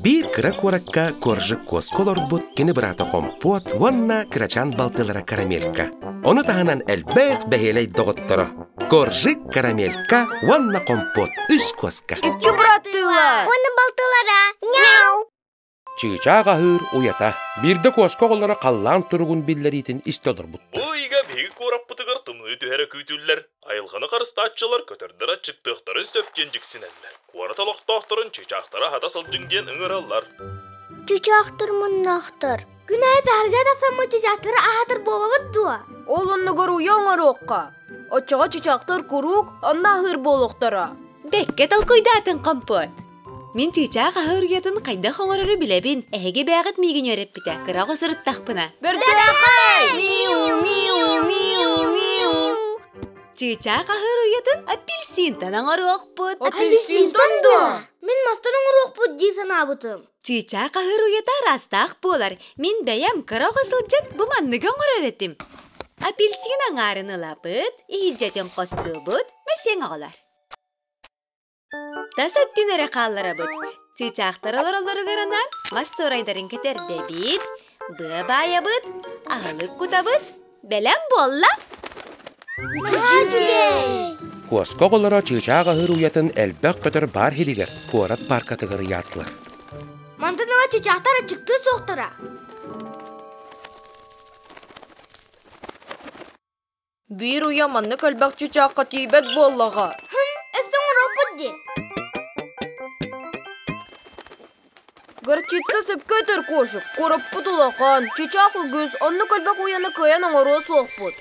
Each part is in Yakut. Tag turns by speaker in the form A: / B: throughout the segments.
A: Биир кыра куоракка Коржик куоска олорбут кини быраата Хомпуот уонна кырачаан балтылара Карамелька. Ону таһынан элбэх бэһиэлэй доҕотторо Коржик, Карамелька уонна Хомпуот үс куоска.
B: Икки быраттыылар.
C: Уонна балтылара. Няу!
A: Чыычаах аһыыр уйата. Биирдэ куоска оҕолоро халлаан туругун биллэриитин истэ олорбуттар.
D: Бу ыйга биһиги куораппытыгар тымныы түһэрэ күүтүллэр. Айылҕаны харыстааччылар көтөрдөр аччыктыахтарын сөп диэн дьиксинэллэр. Куорат олохтоохторун чыычаахтара аһата сылдьыҥ диэн ыҥыраллар.
C: Чыычаахтар муннаахтар. Күн аайы таһырдьа тахсаммыт чыычаахтары аһатар буолабыт дуо?
B: Ол оннугар уйа оҥоруохха. Оччоҕо чыычаахтар куруук онно аһыыр буолуохтара.
E: Бэккэ толкуйдаатын компот. Мин чыычаах аһыыр уйатын хайдах оҥорору билэбин. Эһиги бээҕит миигин үөрэппитэ. Кыра оҕо сырыттахпына.
B: Бөртөөхөй! Миу, миу, миу, миу.
E: Чыычаах аһыыр уйатын апельсинтан оҥоруохпут.
C: Апельсинтан дуо? Мин мастан оҥоруохпут дии санаабытым.
E: Чыычаах аһыыр уйата араастаах буолар. Мин бэйэм кыра оҕо сылдьан бу манныгы оҥорор этим. Апельсин аҥаарын ылабыт, иһирдьэтин хостуубут, мэсиэҥ оҕолор. Тас өттүн эрэ хаалларабыт. Чыычаахтар олороллоругар анаан мас туорайдарын кэтэрдэбит, быа баайабыт, аһылык кутабыт. Бэлэм буолла!
C: Үчүгэй!
A: Куоска оҕолоро чыычаах аһыыр уйатын элбэх көтөр баар иһигэр куорат пааркатыгар ыйаатылар.
C: Мантан ыла чыычаахтар аччыктыы суохтара.
B: Биир уйа маннык элбэх чыычаахха тиийбэт буоллаҕа.
C: Хм, өссө оҥоруохпут дии.
B: Горчица сөпкө өтөр кожук, куораппыт улахан, чыычаах үгүс, оннук элбэх уйаны кыайан оҥоруо суохпут.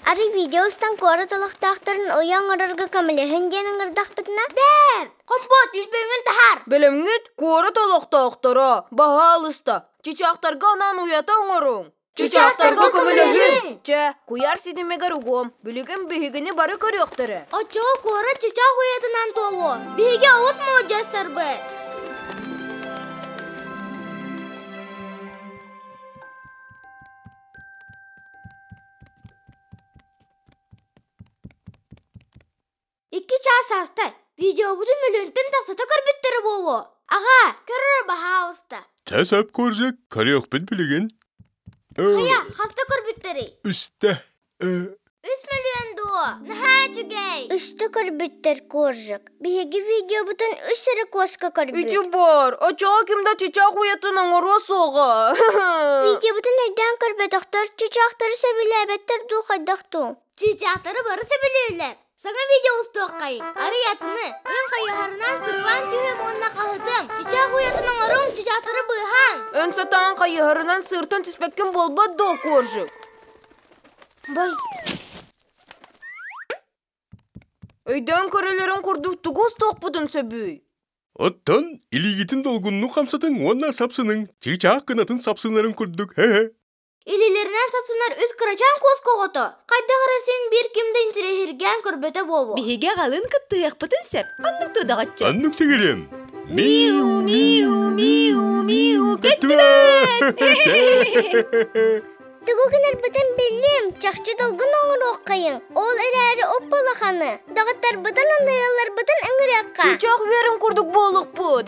C: Арай видео устан куорат олохтоохторун уйа оҥорорго көмөлөһүн диэн ыҥырдахпытына Бэр! Компот, илбэҥин таһаар!
B: Бэлэмҥит куорат олохтоохторо, баһаалыста, чычаахтарга анаан уйата оҥоруҥ.
C: Чычаахтарга көмөлөһүҥ!
B: Чэ, куйаар ситимигэр угуом, билигин биһигини бары көрүөхтэрэ.
C: Оччоҕо куорат чычаах уйатынан туолуо. Биһиги олус молодьуоссарбыт. Икки чаас ааста. Видеобутун мөлүйүөнтэн тахсата көрбүттэрэ буолуо. Аҕаа, көрөр баһаалыста.
F: Чэ сөп Коржик, көрүөхпүт билигин.
C: Хайа, хаста көрбүттэрий?
F: Үстэ.
C: 3 мөлүйүөн дуо? Наһаа үчүгэй! Үстэ көрбүттэр Коржик. Биһиги видеобутун үс эрэ куоска көрбүт.
B: Үчү бар, оччоҕо ким да чычаах уйатын оҥоруо суоҕа.
C: Видеобутун өйдөөн көрбөтөхтөр, чычаахтары сөбүлээбэттэр дуу хайдах дуу? Чычаахтары бары сөбүлүүллэр. Саҥа видео устуоххайыҥ. Арый атыны. Мин хайыһарынан сырылаан түһүөм уонна хаһытыам. Чычаах уйатын оҥоруҥ, чычаахтары быыһааҥ.
B: Эн сатаан хайыһарынан сыыртан түспэккин буолбат дуо, Коржик?
C: Бай.
B: Өйдөөн көрөлөрүн курдук тугу устуохпутун сөбүй?
F: Оттон илиигитин долгуннук хамсатыҥ уонна сапсыныҥ, чыычаах кынатын сапсынарын курдук, хэ-хэ.
C: Илиилэринэн сапсынар үс кырачаан куоска оҕото хайдах эрэ син биир ким да интэриэһиргээн көрбөтө буолуо.
E: Биһиги аҕалыын кыттыһыахпытын сөп. Оннук тудоҕоччу.
F: Оннук сигилиэм.
E: Миу, миу, миу, миу, көттүбэт!
C: Тугу гынарбытын биллим, чахчы долгун оҥоруоххайыҥ. Ол эрээри уп-улаханы, доҕотторбутун аныыларбытын ыҥырыахха.
B: Чычаах үөрүн курдук буолуохпут.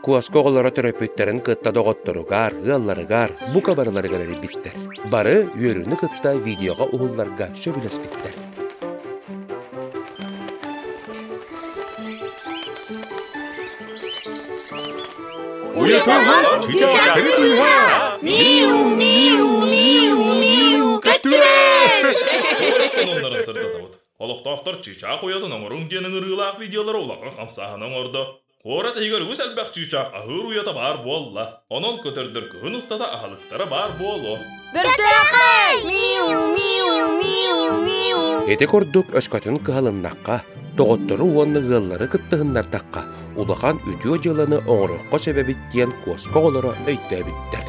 A: Куоска оҕолоро төрөппүттэрин кытта доҕотторугар, ыалларыгар, бука барыларыгар эрийбиттэр. Бары үөрүүнү кытта видеоҕа уһулларга сөбүлэспиттэр.
F: Уйатаҕар чычаахтары быыһаа!
E: Миу, миу, миу, миу, көттүбэт!
D: Куорат сонуннарын сырдатабыт. Олохтоохтор чыычаах уйатын оҥоруҥ диэн ыҥырыылаах видеолара улахан хамсааһыны оҥордо. Куорат иһигэр үгүс элбэх чыычаах аһыыр уйата баар буолла. Онон көтөрдөр кыһын устата аһылыктара баар буолуо.
B: Бөртөөхөй! Миу, миу, миу, миу.
A: Ити курдук өскөтүн кыһалыннахха, доҕоттору уонна ыаллары кыттыһыннардахха, улахан үтүө дьыаланы оҥоруохха сөп эбит диэн куоска оҕолоро өйдөөбүттэр.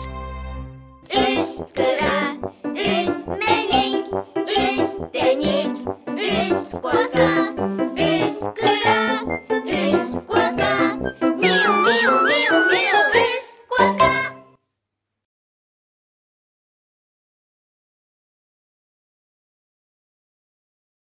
C: Үс кыра.